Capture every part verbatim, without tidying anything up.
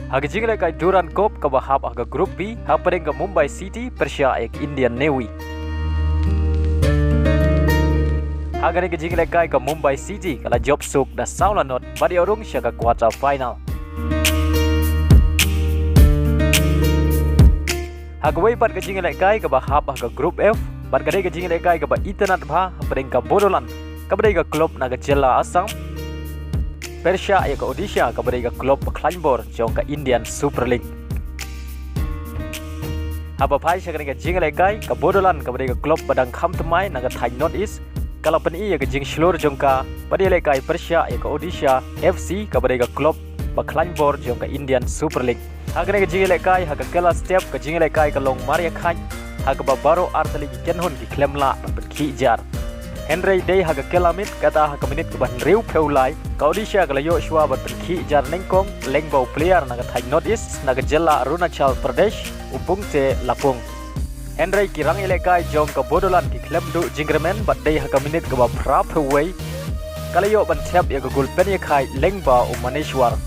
Ha ka jingïalehkai Durand Cup kaba hap ha ka Group B, hapdeng ka Mumbai City pyrshah ïa ka Indian Navy. Ha kane ka jingïalehkai ka Mumbai City ka la jop suk da saw la not bad ïoh rung sha ka quarter final. Ha kawei pat ka jingïalehkai kaba hap ha ka Group F, bad ka dei ka jingïalehkai kaba itynnad bha hapdeng ka Bodoland, kaba dei ka club na ka jylla Assam, pyrshah ïa ka Odisha, kaba dei ka club ba khlaiñ bor jong ka Indian Super League. Haba phai sha kane ka jingïalehkai, ka Bodoland, kaba dei ka club ba dang kham thymmai na ka thaiñ North East, ka la pyni ïa ka jingshlur jong ka bad ïalehkai pyrshah ïa ka Odisha F C, kaba dei ka club ba khlaiñ bor jong ka Indian Super League. Ha kane ka jingïalehkai, ha ka kylla step ka jingïalehkai ka long mar ïakhaiñ, ha kaba baroh artylli ki kynhun ki khlem lah ban pynkhih jar. Hynrei dei ha ka kylla miet, kata ha ka minit kaba hynriewphew lai, ka Odisha ka la ïoh shuwa ban pynkhih jar nyngkong lyngba u player na ka thaiñ North East na ka jylla Arunachal Pradesh, u Bungte Lapung. Hynrei ki rangïalehkai jong ka Bodoland ki khlem duh jingkyrmen bad dei ha ka minit kaba phraphew wei ka la ïoh ban thep ïa ka gol pynïakhaiñ lyngba u Maneshwar.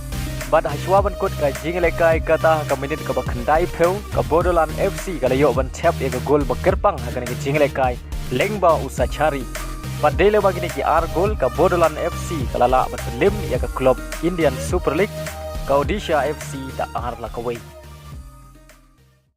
Bad ha shuwa ban kut ka jingïalehkai, kata ha ka minit kaba khyndaiphew, ka Bodoland F C ka la ïoh ban thep ïa ka gol ba kyrpang ha kane ka jingïalehkai lyngba u Sachari. Bad dei lyngba kine ki ar gol, ka Bodoland F C ka la lah ban pynlim ïa ka club Indian Super League, ka Odisha F C da ar la kawei.